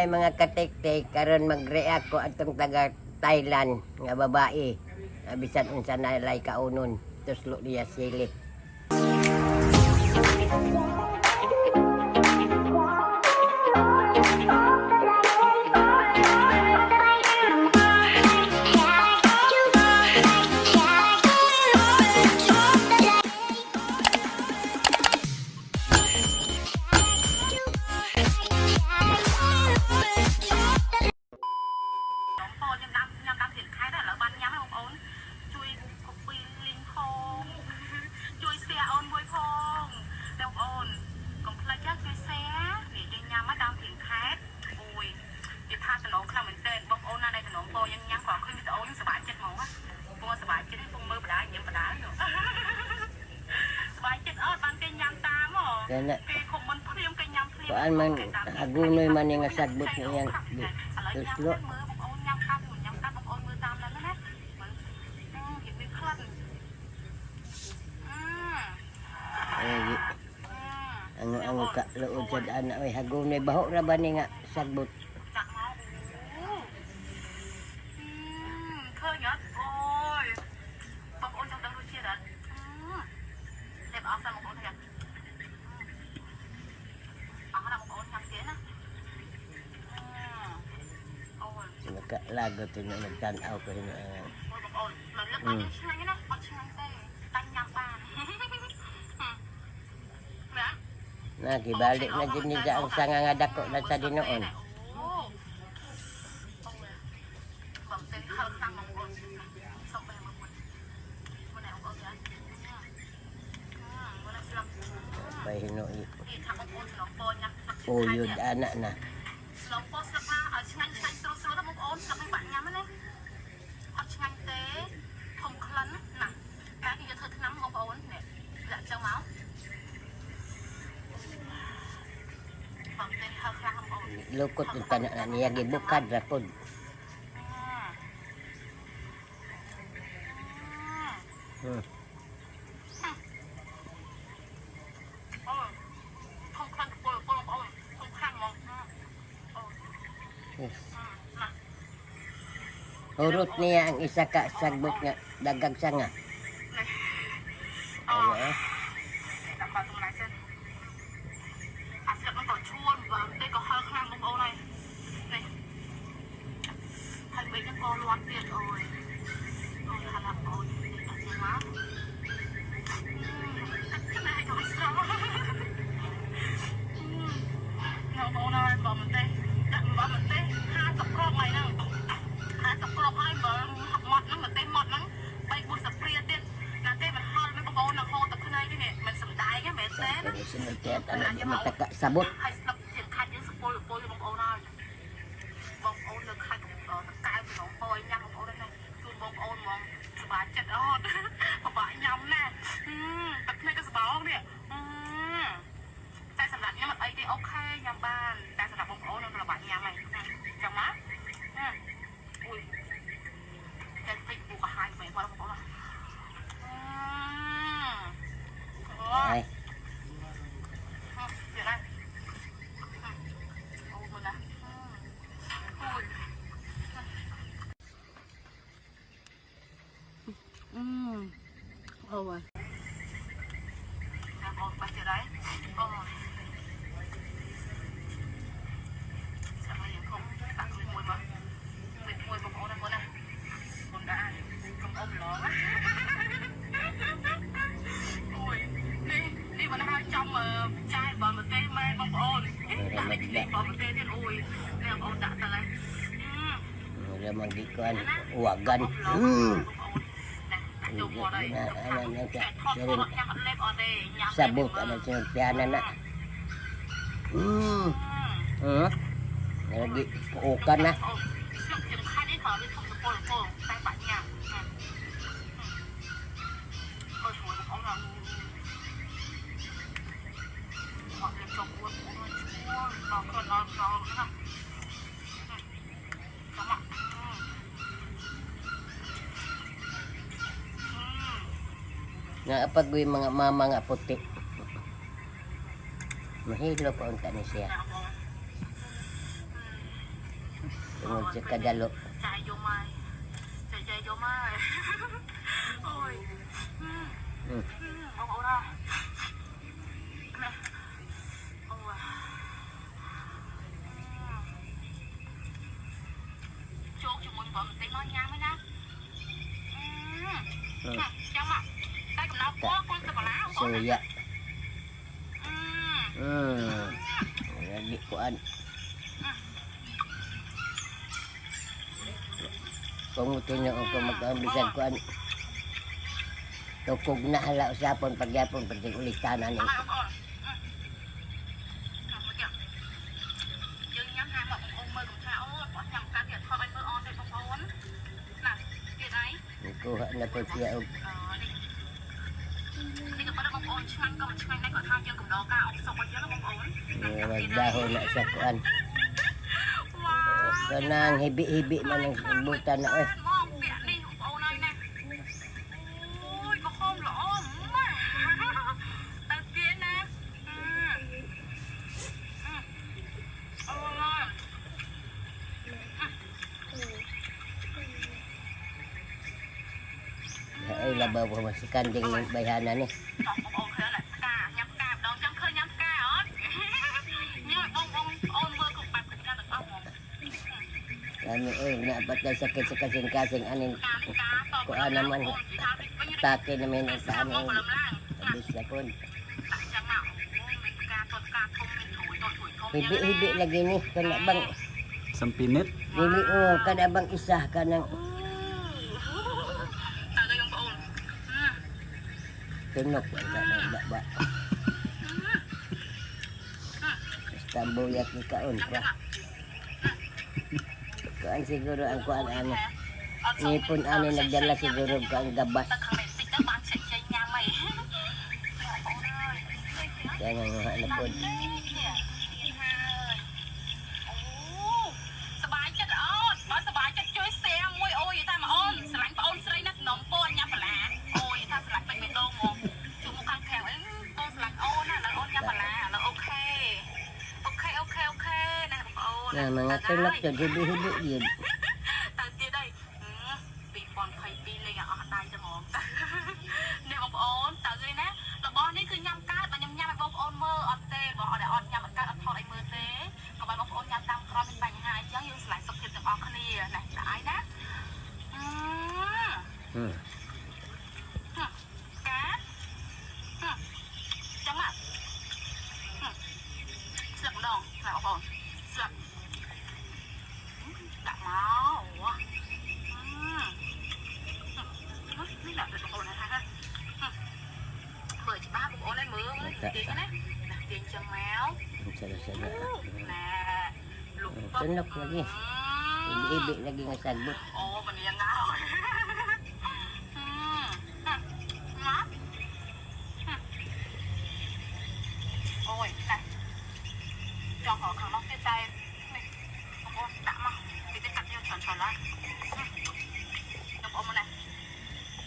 Hi mga katiktik, karon mag-react ko atong taga Thailand nga babae. Nga bisan unsa na lay kaunon, tuslo niya sili. បងប្អូនខ្ញុំដាំខ្ញុំដាំធានខែដែរឥឡូវបានញ៉ាំហើយបងប្អូនជួយ copy link ផងជួយ share អូនមួយផងបងប្អូនកុំភ្លេចជួយ share នេះយើងញ៉ាំមកដើមធានខែអូយនិយាយថាតំណងខ្លាំងមែនទែនបងប្អូនណាដែលតំណងបងយើងញ៉ាំក៏ឃើញវីដេអូខ្ញុំសប្បាយចិត្តហ្មងណាបងសប្បាយចិត្តបងមើលបដាញ៉ាំបដាសប្បាយចិត្តអត់បានគេញ៉ាំតាមហ៎ Kana គេខុំមិនភ្លាមគេញ៉ាំភ្លាម kuan man hagunoy man nga sagbot nga iyang ឥឡូវ tuslo. ញ៉ាំមើលបងប្អូនញ៉ាំកាប់ញ៉ាំកាប់បងប្អូនមើលតាមហ្នឹងណាមើលអឺរៀបមានក្លិនអឺ Ay, ang ang ka luod sad ana oy, hagunoy baho ra ba ni nga sagbot. ចាក់មកអូឃើញអត់អូយបងប្អូនចង់ដឹងរសជាតិអត់លេបអស់សិនបងប្អូនឃើញអស់ណាបងប្អូនញ៉ាំទៀតណាអូយ Nakalagot na nagtan-aw ko na. អូយបងប្អូនមិនលឹកបានឆ្ងាញ់ណាអត់ឆ្ងាញ់ទេតែញ៉ាំបានណា Na gibalik na jud ni ang sanga nga dako na sa dinoon. អូអូបងតែហឹកតាំងបងប្អូនសុំបែមកមួយមួយណែបងប្អូនចាមួយណែស្លឹក Bay hinuoy គេថាបងប្អូនស្លងពញ៉ាំស្លឹក uyod ana na. ស្លងពស្លឹកណាឲ្យឆ្ងាញ់ឆ្ងាញ់ស្រួលស្រួលទៅបងប្អូនស្លឹកនេះបាក់ញ៉ាំណាអត់ឆ្ងាញ់ទេធំក្លិនណាតែគេយកធ្វើថ្នាំបងប្អូននេះដាក់ចឹងមកបងតែហឹកខ្លាំងបងប្អូន Lukot yung tanan na niya gibukad ra pod. អូធំខ្លាំងពលពលបងប្អូនធំខ្លាំងហ្មងអូ Yes. ណា Hurot niya ang isa ka sagbot nga dagag sanga. នេះអូ Ano ah? ដាក់បាត់តម្លៃសិនអាស្លឹកมันក៏ឈួនបើទេក៏ហឹលខ្លាំងបងប្អូនហើយនេះហើយវិញហ្នឹងក៏លាន់ទៀតអូយអូយហឡាអូយនេះដាក់ចេញមកណែក៏ស្រស់បងប្អូនហើយបើមិនទេដាក់បើមិនទេ50គ្រាប់ថ្ងៃហ្នឹង50គ្រាប់ហើយបើម៉ត់ហ្នឹងមិនទេម៉ត់ហ្នឹង3 4ស្ព្រាទៀតណាទេមិនហល់មិនបងប្អូននឹងហូរទឹកភ្នែកទេនេះមិនសំដែងទេមែនទេណា Sa sinultiat ano di man taka sabot. ហើយស្លឹកជាងខាច់យើងសពុលសពុលបងប្អូនហើយបងប្អូនលើខាច់តកែវក្នុងពយញ៉ាំបងប្អូនហ្នឹងជូនបងប្អូនហ្មងសប្បាយចិត្តអត់ពិបាកញ៉ាំណាស់ទឹកភ្នែកក៏សបោនេះតែសម្រាប់ខ្ញុំអត់អីទេអូខេញ៉ាំបានតែសម្រាប់បងប្អូននឹងពិបាកញ៉ាំហើយចាំណាអុយតែតិចពូក៏ហាយមែនបងប្អូនអូ Ay, เดี๋ยวนะโอ้มันนะโอ้ยอืมโอ้ยโอ้ไปเจอได้โอ้ยจะมาอย่างคงตักมวยมาเป็นมวยของโอ้นะคนนะคนได้คงอมล้อអូយនេះនេះមិនហៅចំចាយបើមិនទេម៉ែបងប្អូនដាក់នេះបងប្អូនទៀតអូយនេះបងប្អូនដាក់ទៅឡើយ wala man di kuan uwagan. Na ano na ka sirin ញ៉ាំអត់លេបអត់ទេញ៉ាំ sabot ano sinultianan na. Lagi puukan na. អូស្លឹកជាងខែនេះក៏វាធំសពលពលតែបាក់ញ៉ាំមើលជួយបងប្អូនអត់លេបចុកអូនអូនឈួលដល់ខ្លួនដល់ដល់ណាចាំមក Naapag ko yung mga mama nga puti. Mahilo pa unta ni siya. ណាបង Tungod sa kadalo. ចាយយកមកចាចាយកមកអូយ បងប្អូនអើយណែអូយចូលជាមួយបងបន្តិចមកញ៉ាំហើយណាអឺចាំមកតែកំណៅពណ៌គុណសបឡាបងប្អូន Suya. អឺ Lagi kuan. Kung tinuo ko magkaambisan kuan. Tukog na hala usapon pagyapon pati ulit tanan ni. បងប្អូនមកទៀតយើងញ៉ាំហាមកបងប្អូនមើលកុំថាអូបងញ៉ាំកាទៀតថតឲ្យមើលអនទេបងប្អូនណាទៀតអី Kuha na po siya og នេះក៏ប៉ុន្តែបងប្អូនឆ្ងាញ់ក៏មិនឆ្ងាញ់ដែរគាត់ថាយើងកំដរការអុកសុកឲ្យយើងបងប្អូន magdahon na siya kuan. វ៉ា Kanang hibi-hibi man ang butan na oy. មកពាក់នេះបងប្អូនហើយណាអូយក៏ហមល្អម៉ាស់តែទៀតណាអូយ Ay labaw ko mas kanding bayhana ni. បងប្អូនឃើញផ្កាញ៉ាំផ្កាម្ដងចង់ឃើញញ៉ាំផ្កាអត់ញ៉ាំបងបងអូនមើលគ្រប់បែបគ្រប់យ៉ាងទាំងអស់ហ្មង Kami oy napatay sakit sa kasing-kasing aning ផ្កានេះផ្កាត kuan naman តា take namin ang តាម sa មកព្រលឹមឡើង Abis na po. ដាក់ចឹងមកអូមានផ្កាតូចផ្កាធំមានត្រួយតូចត្រួយធំ Hibi-hibi lagi ni kana bang Sampinit. dili o kana bang isa kanang តើបងប្អូន tunok ba ba ba. Basta ang buyak ni kaon pa. Kuan siguro ang kuan ani. Ngipon ani nagdala siguro ko ang gabas. ទៅខាងនេះតិចទៅបានចេញចេញញ៉ាំអីបងប្អូនអើយ Kaya nga nga na po. អូសบายចិត្តអូនបើសบายចិត្តជួយ share មួយអូយថាមកអូនស្រឡាញ់ប្អូនស្រីណាស់សំណពរញ៉ាំបន្លាអូយថាស្រឡាញ់ពេញបេះដូងហ្មងជួបមកខាងខាងអីបងស្រឡាញ់អូនណាឥឡូវអូនញ៉ាំបន្លាឥឡូវ OK OK OK OK ណាបងប្អូន Na mga tunok to hibi-hibi yun. ទៅទៀតហើយ2022លេងអស់ដៃទៅហ្មងនេះបងប្អូនទៅហើយណារបស់នេះគឺញ៉ាំកើតបើខ្ញុំញ៉ាំឲ្យបងប្អូនមើលអត់ទេបងអត់អត់ញ៉ាំអត់កើតអត់ថតឲ្យមើលទេក៏បើបងប្អូនញ៉ាំតាមក្រោយមានបញ្ហាអញ្ចឹងយើងឆ្លាញ់សុខភាពទាំងអស់គ្នាណាស្អីណាអឺ កាចឹងមកស្លឹកម្ដងណាបងប្អូនស្លឹកដាក់មកអូនេះដាក់បងប្អូនណាមើលច្បាស់បងប្អូនឲ្យមើលទាញណាទាញចឹងមក Sana-sana. ណែលុក Tunok lagi. Hibi-hibi lagi nga sagbot. អូមិនយ៉ាងណាណាអូយណាចង់ខាងនោះទៀតតែនេះបងប្អូនដាក់មកតិចតិចកាត់យកច្រើនច្រើនឡើយបងប្អូនមកណា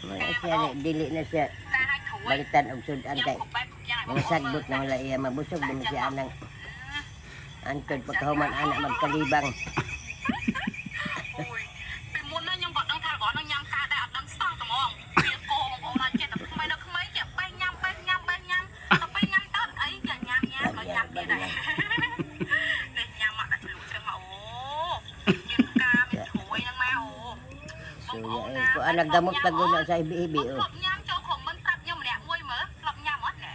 Mga siya ni dili na siya ការឲ្យគ្រួយ balitan og sudan ញ៉ាំ kay គ្រប់បែបគ្រប់យ៉ាង mga sagbot na wala iya mabusog dumi siya anang antod pagkahuman anak magkalibang. អូយពីមុនណាខ្ញុំក៏ដឹងថារបស់នឹងញ៉ាំការដែរអត់ដឹងសោះត្មងវាកោបងប្អូនអត់ចេះតែក្មេងដល់ក្មេងចេះបែកញ៉ាំបែកញ៉ាំបែកញ៉ាំទៅពេលញ៉ាំទៅអីចេះញ៉ាំញ៉ាំមកញ៉ាំទៀតដែរនេះញ៉ាំមកដាក់ជ្រលក់ចឹងមកអូមានផ្កាមានត្រួយហ្នឹងមកអូ Suya eh. Kung ang nagdamot taguna sa hibi-hibi បង oh. ធ្លាប់ញ៉ាំចូលខមមិនប្រាប់ខ្ញុំម្នាក់មួយមើលធ្លាប់ញ៉ាំអត់ណែ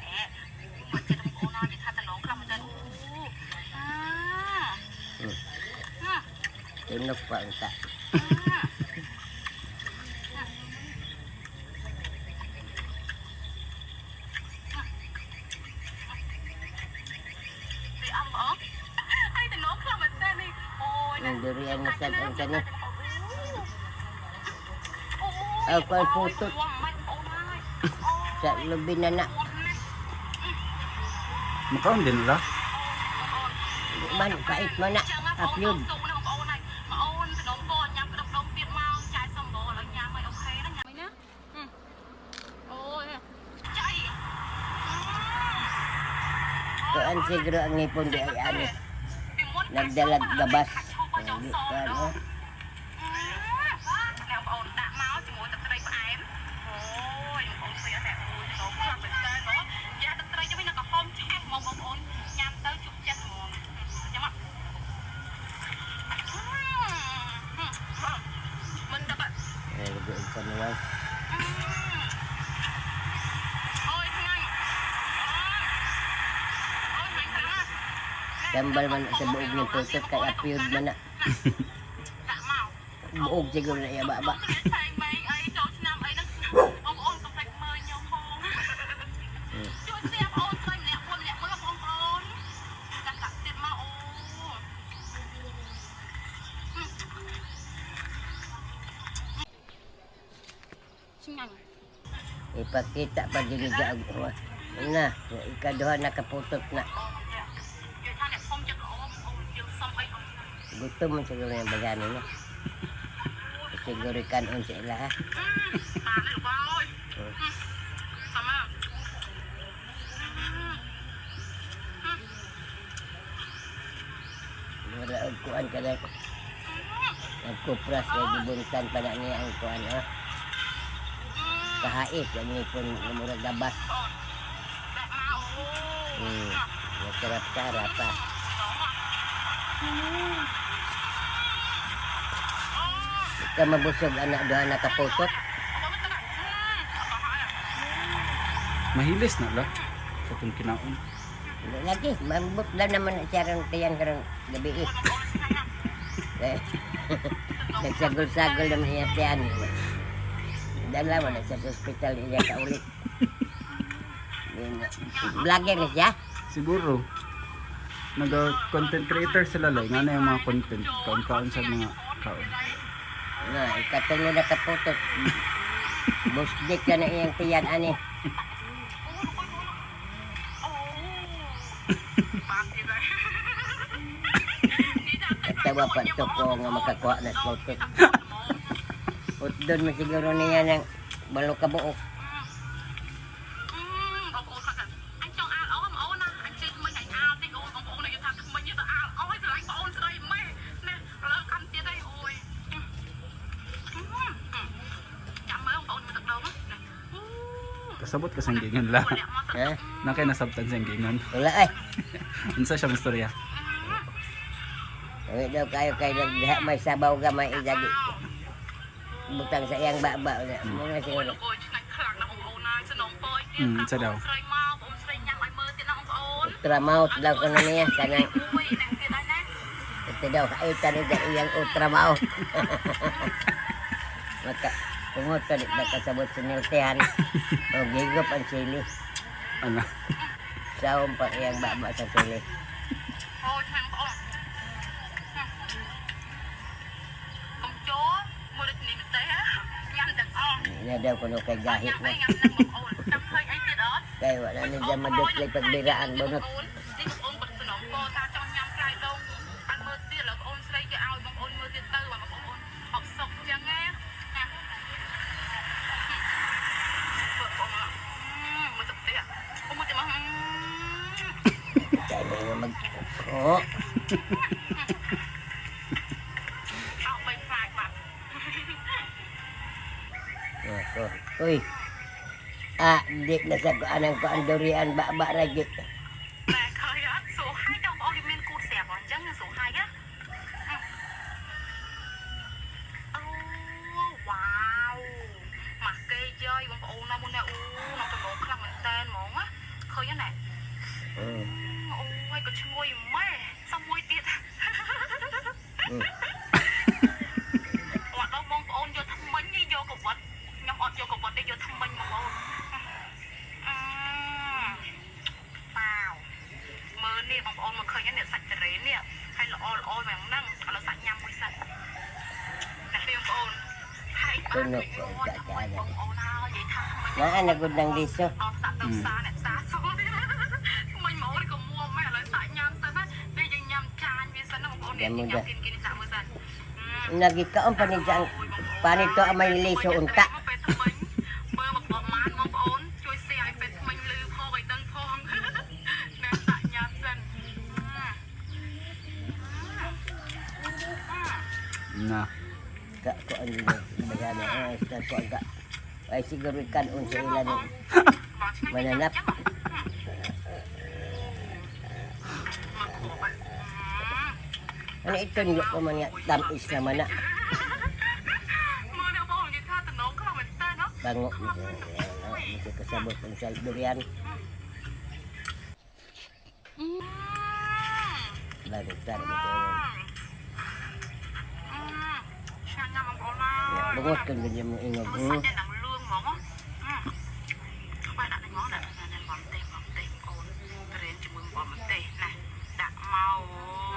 មកចិត្តបងប្អូនអត់និយាយថាតំណងខ្លះមិនទៅអូអា Tunok pa ang ta. ពីអំអហើយតំណងខ្លះមិនទៅនេះអូយ Ang durian nga sad ang kani. អូ Aw, kuan putot. Sa lubi na na. Makaon din la. Man kait man na. Apyod. បងប្អូនហើយបងអូនតំណងពញ៉ាំក្តុកដងទៀតមកចាយសំបឥឡូវញ៉ាំឲ្យ OK ណាញ៉ាំណាអូយចៃ Kuan siguro ang ngipon di ay ani. ពីមុន Nagdalag gabas. ចង់សម Di ដង kuan, oh. អ្នកបងអូនដាក់មកជាមួយទឹកត្រីផ្អែមអូយបងអូនឃើញអត់តែអូយចូលខ្លាំងមែនតើហ្មងយ៉ាទឹកត្រីទៅវិញនៅក្រហមឆាស់ហ្មងបងអូនញ៉ាំទៅជក់ចិត្តហ្មងញ៉ាំមកមិនទឹក Ay, luguin ko naman. អូយឆ្ងាញ់អូយឆ្ងាញ់ខ្លាំងណាស់ Tambal man sa buog ng putot kay apyod man na. ដាក់មក Buog siguro na iya baba. ផ្សេងបែងអីចូលឆ្នាំអីហ្នឹងបងប្អូនកុំភ្លេចមើលខ្ញុំផងជួយសៀបអូនស្រីម្នាក់មួយម្នាក់មួយបងប្អូនដាក់ដាក់ទៀតមកអូឆ្ងាញ់ Ipakita pa din niya og na, ikaduha na kaputot na. អូនិយាយថាអ្នកធំចិត្តល្អបងប្អូនយើងសុំអីអត់ Gutom man siguro yung bagani niya. Siguro kanon sa ila ha. បានហើយលោកអើយតាមមក Mura og kuan ka lang. Ang kupras kay gibuntan pa na niya ang kuan ha. Kahait ang ngipon nga murag gabas. ដាក់មកអូ Hmm. Masarap-sarap pa. Ikaw mabusog anak duha na kaputot. Mahilis na la sa itong kinaon. Hindi lagi, mambot lang naman na siya ron tiyan karon gabi eh. Eh, nagsagol-sagol naman niya tiyan. Dala mo na siya sa ospital iya kaulit. Vlogger na siya. Siguro naga-content creator sila lay nga na yung mga content kaon-kaon sa mga kaon. Na, ikatulo na kaputot. Busdik ka na iyang tiyan ani. បានទៀតហើយ Katawa pa ito ko nga makakuha na sa putot. Utdon mo siguro niya ng balo ka buok. បងប្អូនគាត់អញចង់អាលអូបងអូនណាអញជិះមិញអញអាលតិចអូនបងប្អូននិយាយថាក្មិញទៅអាលអូយស្រឡាញ់បងអូនស្រីម៉េះណាឥឡូវកាន់ទៀតហើយអូយចាំមើលបងប្អូនមើលទឹកដងណាអូ Kasabot ka sa gingon la. លាក់មកទឹក Ha? Na kay nasabtan sa gingon. Wala ay. Unsa siya mistorya? Uwi daw kayo kay nagdiha may sabaw ka may idagi. Butang sa iyang baba. Mga អូយ siguro. លោកអើយឆ្ងាញ់ខ្លាំងណាស់បងប្អូនណាសំណពរទៀតបងស្រីមកបងស្រីញ៉ាំឲ្យមើលទៀតណាបងប្អូន Ultramouth daw ko na niya. Kanang អូយណាទៀតហើយណា ito daw kaitan ito iyang ultramouth. Maka pumuto di ba kasabot sa niltihan. O gigop ang sili. Ano? Sawom pa iyang baba sa sili. អូយឆ្ងាញ់បងប្អូនកុំចូលមួយដូចនេះទេញ៉ាំទាំងអស់ Ina daw kuno kay ញ៉ាំ gahit អី na. ញ៉ាំហ្នឹងបងប្អូនចាំឃើញអីទៀតអត់ Kay wala na dyan madutli pagbiraan bunot. នេះបងប្អូនគាត់សំណពរថាចង់ញ៉ាំផ្លែដូងឲ្យមើលទៀតឡើយបងប្អូនស្រីគេឲ្យបងប្អូនមើលទៀតទៅបងប្អូនអបសុកចឹងណាណាបងប្អូនមើលទឹកទៀតអូមើលទៀតមក Kay mga mag... Oo. អោបីផ្លែបាត់ Ako. Uy. Ah, di na sa kuan ang kuan durian baba lagi. តែឃើញអត់ស្រួលហើយបងប្អូនវាមានគូតស្រាប់អញ្ចឹងស្រួលហើយណាអូវ៉ាវម៉ាស់គេយាយបងប្អូនណាមុននេះអូនតំណងខ្លាំងមែនតែនហ្មងណាឃើញណា Mm. អូយក៏ឈ្ងុយម៉ែសុំមួយទៀត Mm. អត់ដល់បងប្អូនយកថ្មិញយកកវត្តខ្ញុំអត់យកកវត្តទេយកថ្មិញបងប្អូនអឺប៉ាវមើលនេះបងប្អូនមកឃើញនេះសាច់តរេនេះហើយល្អល្អហ្មងហ្នឹងឥឡូវសាច់ញ៉ាំមួយសិនណាបងប្អូនហើយបានបងប្អូនហើយនិយាយថាថ្មិញ Naa na gud ng liso. អត់សាក់ទៅសាអ្នកសាស៊ូមិញមកក៏មួម៉ែឥឡូវសាក់ញ៉ាំសិនណានេះយើងញ៉ាំចានវាសិនណាបងប្អូននេះញ៉ាំគិនគិនសាក់មើលសិន Nagikaon pa ni ang panito ang may liso unta. ពេលថ្មិញមើលមកបងម៉ានបងប្អូនជួយ share ឲ្យពេលថ្មិញលឺផងឲ្យដឹងផងណាសាក់ញ៉ាំសិន Na. Ka ko ang bayana ay sa ko ang ka. Ay siguro kanon sa ilan mananap. Ano ito nyo ko man nga tamis naman na. មើលអ្នកបងនិយាយថាតំណងខ្លាំងមែនតើណោះ Bango. Kasi kasabot ang sa durian. Baliktad. ឆ្ងាញ់ណាស់បងប្អូនណា Bungot kang ganyan mo ingog. សាច់តែនឹងលឿងហ្មងក្បែរដាក់នឹងហ្មងដាក់នឹងបំទេសបំទេសបងប្អូនត្រេនជាមួយបំម្ទេសណាដាក់មក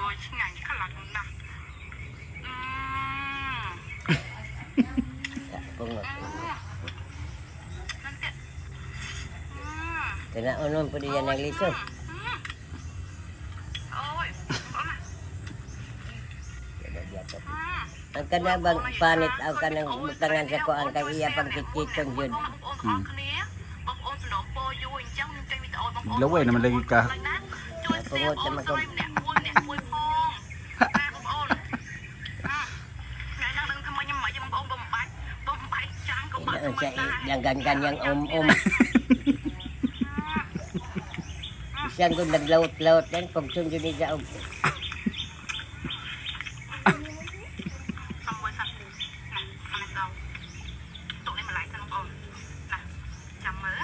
អូយឆ្ងាញ់ខ្លាំងណាស់អឺ Bungot. នឹងទៀត Kinaunon po diyan ang liso. អូយបងណា Ang kanabang panit aw kanang butangan sa kuan kay iya pang kichiton jud. បងប្អូនទាំងអស់គ្នាបងប្អូនសំណូមពរយូរអញ្ចឹងខ្ញុំចេញវីដេអូបងប្អូន Laway naman lagi ka. ជួយ share អូនស្រីម្នាក់មួយម្នាក់មួយផងណាបងប្អូនថ្ងៃហ្នឹងដឹងថាមកខ្ញុំមកបងប្អូនបំបាច់បំបាច់ចាំងក៏បាច់ Ang sa yang ganyang om-om. Bisan kung naglawot-lawot yan, pagsun jud niya og សំមួយសិនណាខាងនេះដល់ទុកនេះម្លាយសិនបងប្អូនណាចាំមើល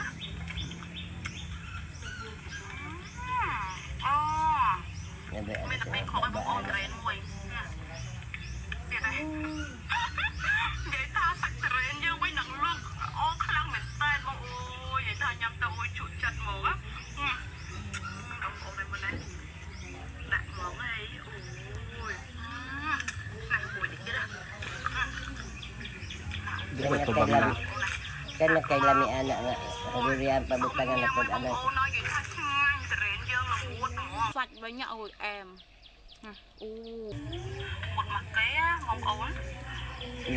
អូ មានតែពេលខកឲ្យបងប្អូនត្រេនមួយទៀតហើយនិយាយថាសាច់ត្រេនយើងវិញនឹងលឹកអូខ្លាំងមែនតើបងអូយនិយាយថាញ៉ាំទៅអូយជក់ចិត្តហ្មងណាបងប្អូនតែមិនដែរដាក់ហ្មងហើយអូយណាស់មួយទៀតណា Buat to bang na. Kana kay lami ana nga durian pabutangan na pud ana. អូននិយាយថាឆ្ងាញ់ត្រេនយើងរហូតហ្មង សាច់វិញអូយអែមអូ មុតមកគេបងប្អូន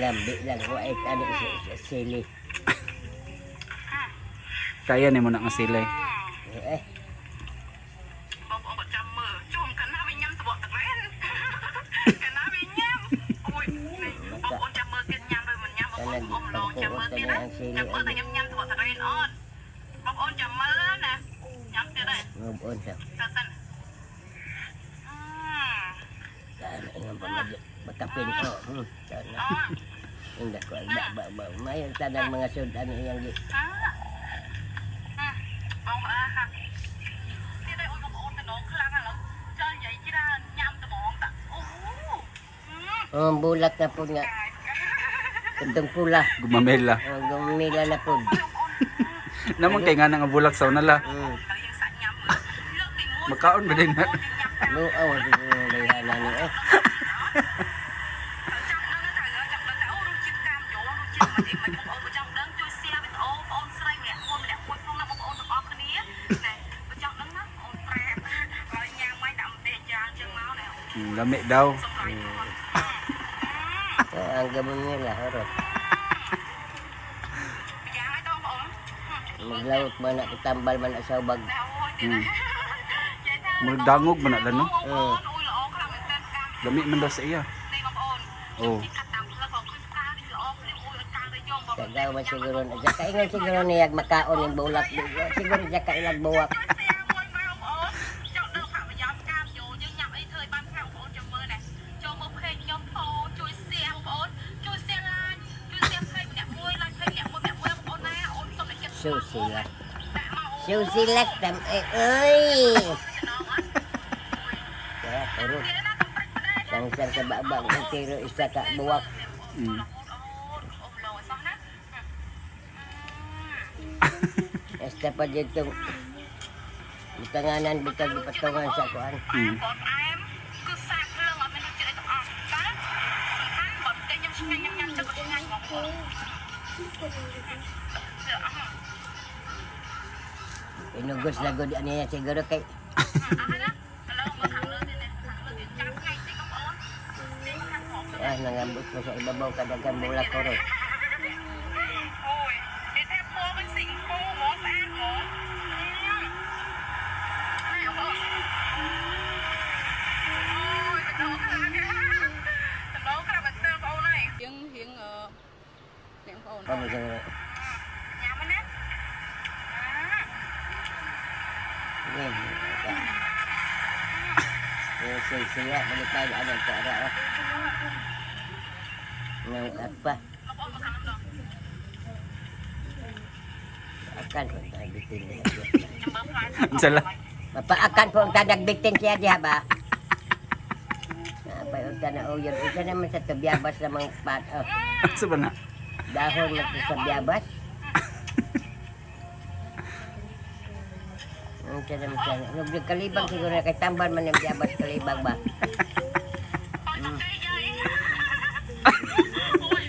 Lambi lang ko ay ano sili. Kaya ni mo na nga sila eh. Eh, បងប្អូនក៏ចាំមើលជុំកណ្ណាវិញញ៉ាំសបកត្រេនកណ្ណាវិញញ៉ាំអូយបងប្អូនចាំមើលទៀតញ៉ាំឬមិនញ៉ាំបងប្អូនអ៊ំឡងចាំមើលទៀតណាចាំមើលតែខ្ញុំញ៉ាំសបកត្រេនអត់បងប្អូនចាំមើលណាញ៉ាំទៀតហើយ ngubon siya. ទៅសិន Sana nga pa magkapin ko. Sana. អូ Hindi ko ba ba ba. May tanang mga sudan iyang gi. បងអើហាទៀតហើយអូនបងប្អូនតំណងខ្លាំងឥឡូវចានិយាយច្រើនញ៉ាំត្មងតាអូ Oh, bulak na po nga. Itong pula. Gumamela. Oh, gumila na po. Naman kay nga nga bulak sa unala. ដល់យើងសាច់ញ៉ាំលើកទី1 Makaon ba din na? Luaw siguro bayhana ni eh. ចង់ដឹងថាចង់ដឹងថាអូរសជាតិកាមយោរសជាតិមិនមិនបងប្អូនបើចង់ដឹងជួយ share វីដេអូបងប្អូនស្រីម្នាក់មួយម្នាក់មួយផងណាបងប្អូនទាំងអស់គ្នាណែបើចង់ដឹងណាបងប្អូនប្រាប់ហើយញ៉ាំមិនដាក់ម្ទេសចាងចឹងមកណែ Lami daw. សម្រាប់ Oh, ang gumila horot. យ៉ាងហើយបងប្អូន Maglawot man na tambal man na sa ubag. ណែអូយទៀតណានិយាយថា Murag dangog man na lang no. អូយល្អខ្លាំងមែនតើកាម Lami man daw sa iya. នេះបងប្អូន Oh. កាត់តាមផ្លូវក៏ឃើញផ្កានេះល្អភ្លាមអូយអត់កាលទៅយកបង Tagaw man siguro na siya. Kaingon siguro niya makaon yung bulak. Siguro siya kailag buwak. ជួយ share មួយមើលបងប្អូនចង់ដឹងថាប្រយោជន៍កាមយោយើងញ៉ាំអីធ្វើឲ្យបានខាងបងប្អូនចាំមើលណាចូលមក page ខ្ញុំផងជួយ share បងប្អូនជួយ share like ជួយ share page ម្នាក់មួយ like page ម្នាក់មួយម្នាក់មួយបងប្អូនណាអូនសូមតែចិត្ត Susilak. ដាក់មកអូ Susilak tam eh oy. ចំណងអត់ Kaya horot. ទៀតណាកុំព្រិចផ្ដេក Sang sang sa babang ang tiro isa ka buwak. អូនអូនអូនលោអសោះណា Esta pa dito. Butanganan bitag ipatungan sa kuan. បងផ្អែមគឺសាកភ្លើងអត់មានរសជាតិអីទាំងអស់តែសំខាន់បើតែខ្ញុំឆ្ងាញ់ញ៉ាំញ៉ាំទៅក៏ឆ្ងាញ់បងប្អូន Inugos na gud niya siguro kay អស់ណាឥឡូវមើលខាងលើទៀតនេះខាងលើទៀតចាំថ្ងៃតិចបងប្អូននេះខាងក្រោម ah nangambot mo sa ibabaw kadagang bulak horot. អូយគេថាពណ៌វិញស៊ីងពូហ្មងស្អាតហ្មងនេះបងប្អូនអូយតំណងខ្លាំងតំណងខ្លាំងមែនតើ Kamo siguro. ញ៉ាំណា Yan. Eh, siya, balik tayo ano ka ra. Oh. Nang apa? បងប្អូនមកខាងនោះ Akan po tayo bitin niya. ខ្ញុំមើលផ្លែ Unsa la? Mapaakan po ang tadag bitin siya diha ba? Napay unta na uyon. Unsa naman sa tubyabas na mga pat. Oh, Unsa ba na? Dahon na to sa biyabas. Unsa naman siya. Nagkalibang siguro na kay tambal man ang biyabas kalibang ba? អូយទៅយាយ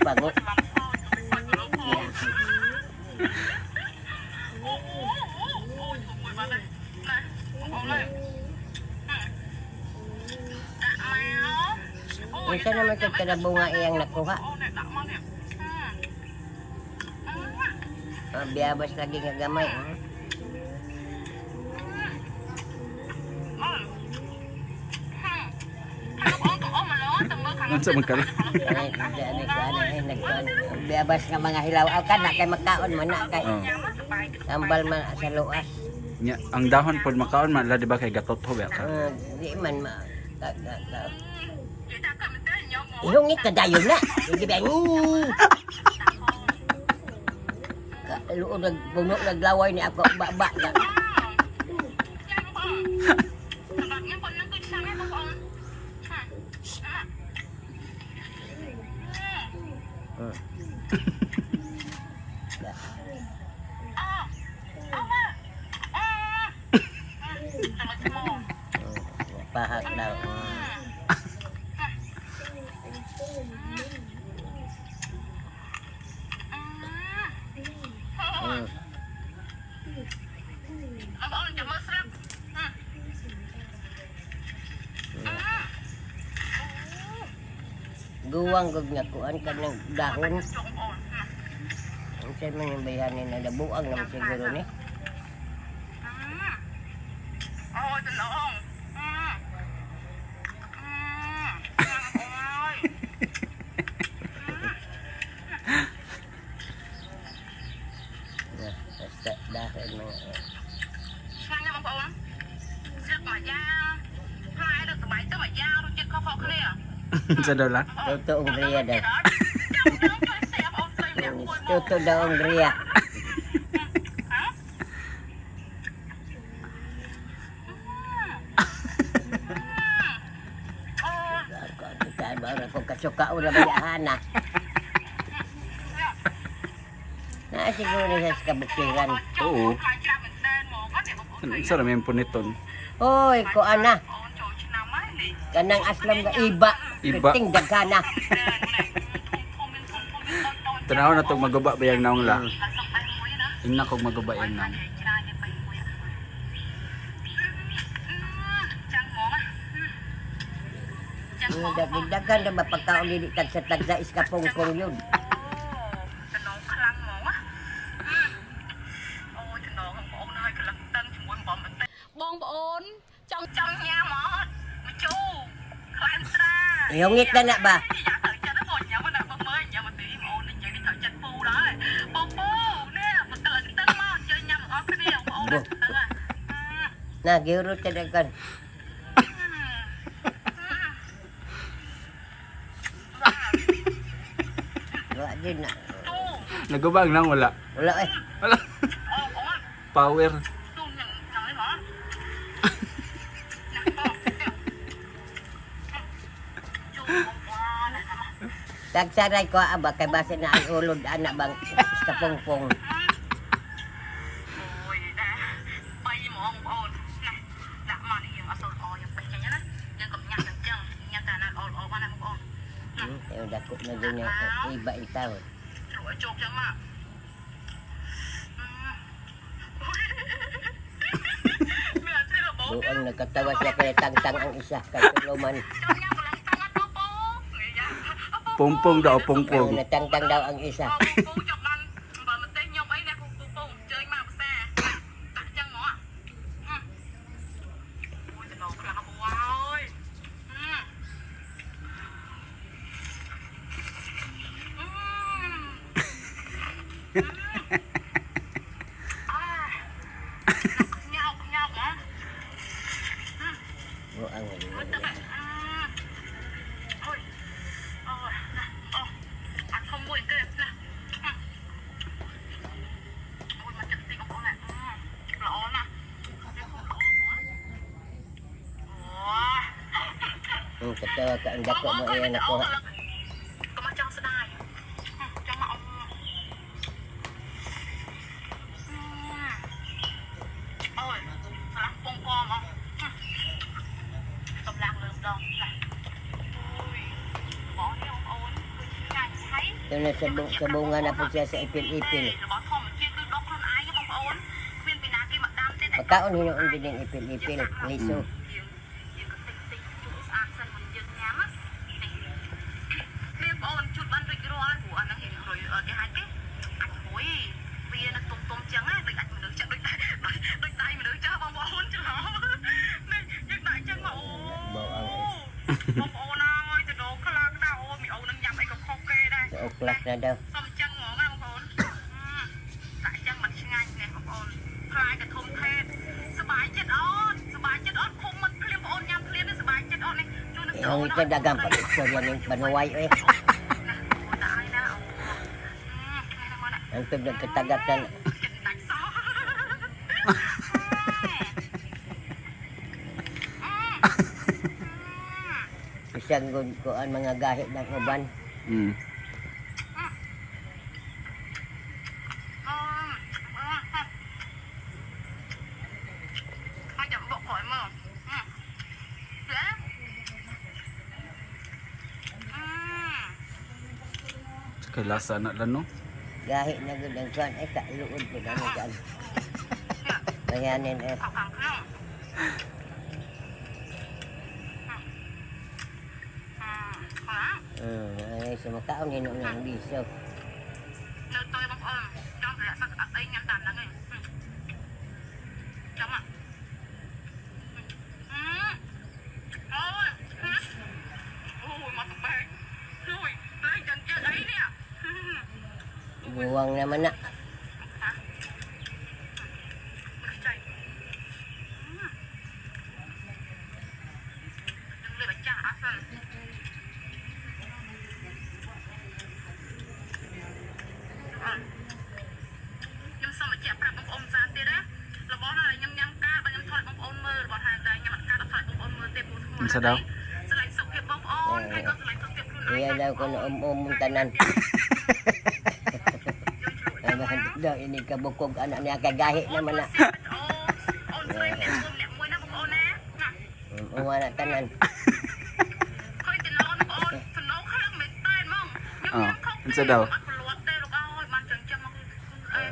Pango. អូអូអូយមួយបាត់ហើយណាបងប្អូនអើយដាក់មកអូយ Unsa naman sa kadabunga iyang nakuha? អូនដាក់មកនេះ Ah, biyabas lagi nga gamay. Hmm? អឺខាងបងកុំអស់មកលោទៅមើលខាង Unsa man ka la? Ay, ano, ano, ay, nagkuan. Biyabas nga mga hilaw. Aw ka na kay makaon man na kay Oh. ញ៉ាំសប្បាយ tambal man sa luas. Nya, ang dahon pod makaon man la di ba kay gatoto ba ka? Ah, di man ma ka, ka, ka. និយាយថាក៏មិនទេញ៉ាំមក Ihungit ka dayon na. Hindi ba? Ka, luod nag puno naglaway ni ako ba ba na. ញ៉ាំបងសម្រាប់ញ៉ាំប៉ុណ្ណឹងគឺឆ្ងាញ់ណាស់បងប្អូនហា អអូមកអឺតែមក Pahak daw. អឺ បងប្អូនចាំមើលស្រាប់ Guwang gug nga kuan ka ng dahon. ចុងបងប្អូន Unsa man yung bayani na dabuang naman siguro ni. អូតំណងអឺអឺអូយ Na, basta dahon mga. ឆ្ងាញ់ណាស់បងប្អូនស្លឹកមួយយ៉ាងផ្លែទៅសបាយទៅមួយយ៉ាងរសជាតិខុសៗគ្នា Unsa daw la? Totoong Ria daw. ចាំចាំជួយសែបអូនស្រីម្នាក់មួយមក Totoo daw ang Ria. ហ៎អូ Ako, kita ba ako kasuka ula bayahana. Na siguro ni sa kabukiran. Oo. ខ្លាចច្រាស់មែនតើហ្មងគាត់បងប្អូន Unsa ra may puniton? Hoy, ko ana. អូនចូលឆ្នាំហើយនេះ Kanang aslam nga iba. Iba. Ting daghana. ធំធំមានធំធំមានតូចតូច Tanaw na tog maguba ba yang naong la? ឡើងសុកបែមួយណា Ingna kog maguba yang naong. ច្រើនយើងបែមួយចាំងហ្មងចាំងហ្មង Dagdagan na ba pagkaon dili tagsa tagsa iskapong-kong yun. ចំណងខ្លាំងហ្មងអូចំណងបងប្អូនហើយកន្លឹះតឹងជាមួយបំបន្តិចបងប្អូនចង់ចង់ញ៉ាំអត់មជូខ្លាញ់ស្រា Ihungit na na ba? យ៉ាត្រូវចិត្តបងញ៉ាំណាបងមើលញ៉ាំមកទីបងអូននិយាយនេះត្រូវចិត្តពូដែរបងពូនេះមកកន្លឹះតឹងមកអញ្ជើញញ៉ាំទាំងអស់គ្នាបងប្អូនតឹង Na giurot ka daghan. Wa din na. ទូ Naguba ang naong wala. Wala eh. Wala. អូបង Power. ទូញ៉ាំញ៉ាំនេះបងញ៉ាំបងជូបងប្អូន Tagsaray ko aba kay base na ang ulod ana bang iskapong-kong. អូយណាបីហ្មងបងប្អូនណាដាក់មកនេះយើងអត់សូវល្អយើងបេះចេញណាយើងកុំញ៉ាំទាំងចឹងញ៉ាំតែណាល្អល្អបានណាបងប្អូន Yung dako na din yung iba itaw. ជ្រក់ឲ្យជោគចឹងមកមានអត់ទេបង Buang nagkatawa siya kaya tangtang ang isa kay tuluman. ចង់ញ៉ាំកន្លងតាំងអត់ពូនេះយ៉ា Pungpong daw, pungpong. Ang natangtang daw ang isa. ពូចង់បានបើមិនទេខ្ញុំអីណាពូពូអញ្ជើញមកភាសាដាក់ចឹងហ្មងអូយចំណងខ្លាំងពូអើយ ញោកញោកហ៎ Buang. មើលទឹកអឺអូយអូយណាអូអាធំមួយគេណាអូយមកទឹកតិចបងប្អូនណាល្អណាស់វាខំល្អហ្មងអូ Katawa ka ang dako mo iya nakuha. កុំមកចង់ស្ដាយចង់មកអ៊ំអូយស្លាស់ពងកមកកម្លាំងលើម្ដងណាអូយបងនេះបងអូនគឺឆ្ងាញ់ហើយ Ito na sa, sa bunga na po siya sa ipil-ipil. របស់ធម្មជាតិគឺដុះខ្លួនឯងបងប្អូនគ្មានពីណាគេមកដាំទេតែ Pagkaon hinuon din yung ipil-ipil. Liso. យើងយើងក៏តិចតិចជូតស្អាតសិនមុនយើងញ៉ាំណានេះនេះបងអូនជូតបានរួចរាល់ព្រោះអាហ្នឹងរៀងរុយគេហៅគេអាចរុយវានៅទុំទុំចឹងណាដូចអាចមនុស្សចឹងដូចដៃដូចដៃមនុស្សចឹងបងប្អូនច្រឡំនេះយើងដាក់ចឹងមកអូបងប្អូនអើយទៅដោខ្លាំងណាស់អូមីអូននឹងញ៉ាំអីក៏ខុសគេដែរ Sa uklak na daw. សុំចឹងហ្មងណាបងប្អូនដាក់ចឹងមិនឆ្ងាញ់នេះបងប្អូនផ្លែកធំថេតសប្បាយចិត្តអូនសប្បាយចិត្តអូនឃុំមិនភ្លាមបងអូនញ៉ាំភ្លាមនេះសប្បាយចិត្តអូននេះជួយនឹង Eh, ang ito dagang pag istorya ng panuway eh. ណាអូនដាក់ឲ្យណាអូនេះមកណា Ang tubig nagkatagat na. ចិត្តដាច់សោះ Isang gud ko ang mga gahi ng uban. អឺអឺចាំបកក្រោយមកអឺ Kay lasa na lang no. Gahi na gud ang kuan ay kaluod po na mo dyan. Mayanin eh. អត់ខាងក្នុងអឺ Ay sa makaon hinuon ng liso. នៅតយបងប្អូនចង់រក្សាអត់អីញ៉ាំតាមហ្នឹងឯងចាំមកអឺអូយអូយមកតបែកអូយលេងចឹងទៀតអីនេះ Buwang naman na. ខ្ចីនឹងលេបអាចាស់អត់សិនខ្ញុំសូមបញ្ជាក់ប្រាប់បងប្អូនសានទៀតណារបស់ណាខ្ញុំញ៉ាំកាលបើខ្ញុំថតបងប្អូនមើលរបស់ថាតែខ្ញុំអត់កាលអត់ថតបងប្អូនមើលទេព្រោះធ្ងន់ Unsa daw? ស្រឡាញ់សុខភាពបងប្អូនហើយក៏ស្រឡាញ់សុខភាពខ្លួនឯង Iya daw ko na umumong tanan. Ay, mahantik daw ini kabukog anak niya kay gahi naman na. អូនស្រីអ្នកគុំអ្នកមួយណាបងប្អូនណាណា Uwa na tanan. ឃើញតំណងបងអូនតំណងខ្លាំងមែនតើហ្មងខ្ញុំញ៉ាំខុស អញ្ចឹងដល់ អត់ប្រលត់ទេលោកអើយបានចឹងចឹងមកគឺអេ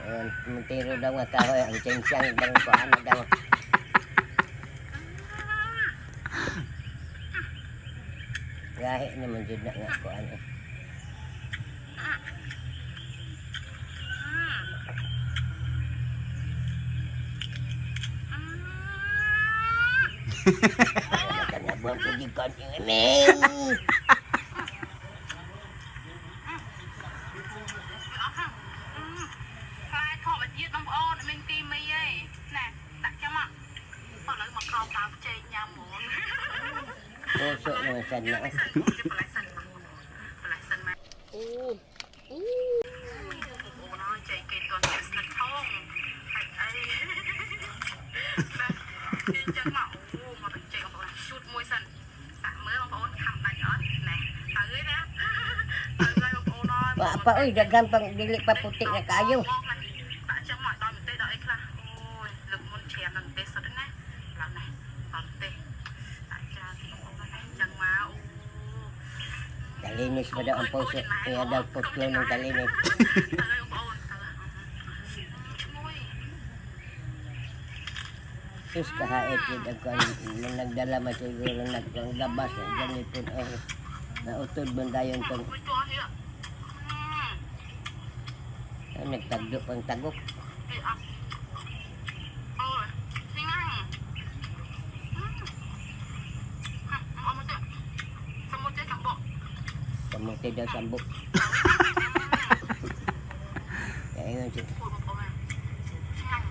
Muntiro daw nga kahoy ang tsensyang bang ko ano daw. Gahi naman jud na nga ko ano. Kana buang ko jud kon ini. អស់ហ្នឹងផ្លែធម្មជាតិបងប្អូនមានទីមីអីណែដាក់ចឹងមកឥឡូវមកក្រោមដើមចេកញ៉ាំហ្មង Puso mo sad na. សិនបន្លែសិនបន្លែសិនមក អូអូ អូនអើយចេកគេតន់ស្និតផងហើយអីបាទគេចឹងមកអូមកទៅចេកបងប្អូនជូតមួយសិនសាក់មើលបងប្អូនខំដាច់អត់ណែហើយណាហើយបងប្អូនអើយ Wa pa oy daghan pang dili pa puti na kaayo. ដាក់ចឹងមកដល់ម្ទេសដល់អីខ្លះអូយលើកមុនច្រាមដល់ម្ទេសសុទ្ធណាឡើងណែដល់ម្ទេសដាក់ចាទីបងប្អូនណាចឹងមកអូ Talinis pa daw ang puso. Kaya daw putlo ng talinis. ទៅបងប្អូនទៅឈ្ងុយ Sus kahait yun ang kuan nung nagdala man siguro nagkuang gabas ang ganipon ay nautod man dayon tong មួយទាស់នេះអឺ ay, nagtagdok ang tagok. គេអត់អូយនេះណាអឺមកទៅសមុទ្រចេះកាបក Kamuti daw sambok. Kaingon si អូបងប្អូនឆ្ងាញ់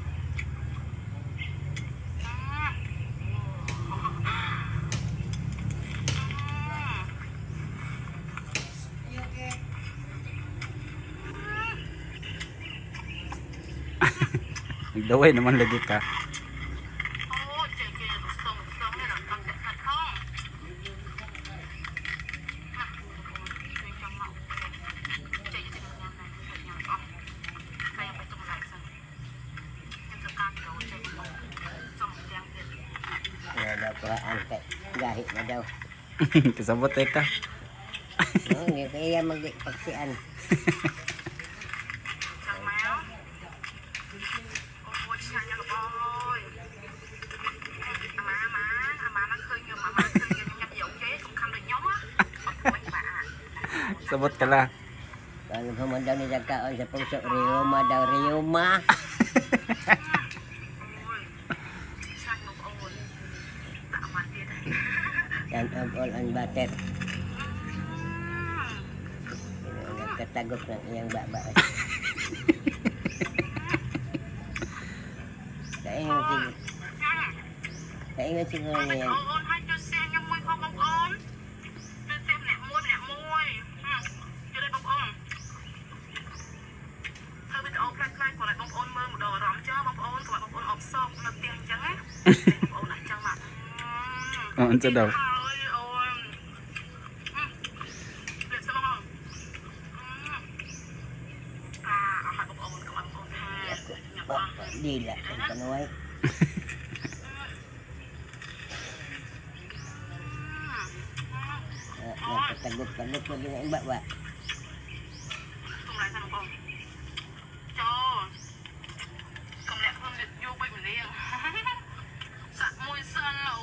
Nagdaway naman lagi ka. អូចេះគេទៅសុំសុំនេះដល់កាន់តែសាច់ផងណាជួយចង់មកចេះចេះញ៉ាំដែរញ៉ាំអស់តែយកទៅទុំឡៃសិនខ្ញុំត្រូវការចូលចេះសុំទាំងទៀត Nga daw kuraan kay gahi na daw. Kasabot eh ka. No, hindi kaya magpagsian. ចាំមកអូឆ្ងាញ់ណាស់បងអើយអាម៉ាម៉ាអាម៉ាមកឃើញខ្ញុំអាម៉ាឃើញខ្ញុំញ៉ាំយកគេកុំខំដូចខ្ញុំណាអត់វិញបាក់ Sabot ka la. Paano pa man daw niya kaon sa puso, Rioma daw, Rioma. អូយឆ្ងាញ់បងប្អូនដាក់អាម៉ាទៀត Yan of all on butter. Nagkatagok ng iyang baba. Kaingon siguro, kaingon siguro អូ niya. នហើយជួយ share ខ្ញុំមួយផងបងប្អូនជួយ share ម្នាក់មួយម្នាក់មួយជួយដល់បងប្អូនធ្វើវីដេអូផ្លាច់ៗគាត់ឲ្យបងប្អូនមើលម្ដងអារម្មណ៍ចើបងប្អូនកុំឲ្យបងប្អូនអបសោកនៅផ្ទះអញ្ចឹងណាបងប្អូនអញ្ចឹងមក Oh, unsa daw? ហើយអូនលេសមកអាអត់ឲ្យបងប្អូនកុំឲ្យបងប្អូនថាញ៉ាំ Ba, អស់ dila, ang kanuay. Ah, nagkatagok-tagok na din ang baba. ទុំឡៃសិនបងប្អូនចូលកុំលាក់ខ្លួនយូរពេកម្លៀងសាក់មួយសិនអូ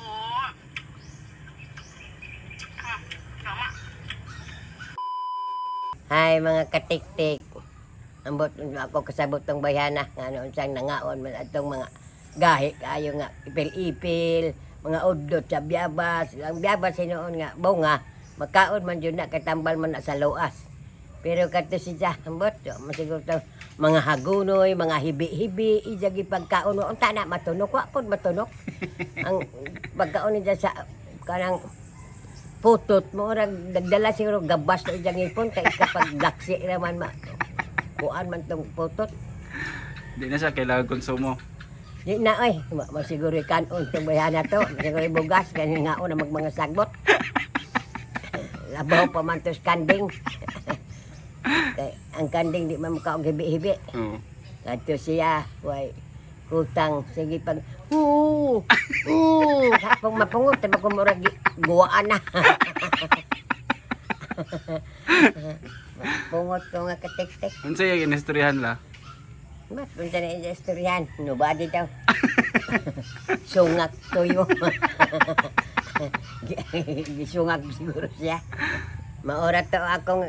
ចាំមក Hi mga katiktik. Ambot ako kasabot tong bayhana nga ano unsang nangaon man atong mga gahi kaayo nga ipil-ipil, mga udot sa biyabas. Ang biyabas hinuon nga bunga, makaon man jud na katambal man na sa luas. Pero kadto siya ambot masiguro to mga hagunoy, mga hibi-hibi, ija gipagkaon mo. Unta na matunok wa pod matunok. Ang pagkaon niya sa kanang putot mo rag nagdala siguro gabas na iyang ipon kay kapag laksi raman ma kuan man tong putot Di na siya kailangan konsumo. di na oy ma, masiguro kanon tong bayana to masiguro bugas kay ngaon na magmanga sagbot. Labaw pa man tos kanding. Kay ang kanding di man makaog hibi-hibi. Oo. Kadto siya way kutang sige pag oo oo hapong mapungot ba ko murag guwaan na. Pungot ko nga katik-tik. Unsa yung inistoryahan la? Ba't punta na yung istoryahan? Nobody daw. Sungak tuyo. Gisungak siguro siya. Maura to akong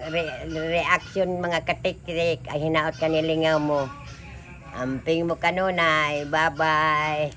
reaction mga katiktik ay hinaot ka nilingaw mo. Amping mo kanunay. Bye-bye.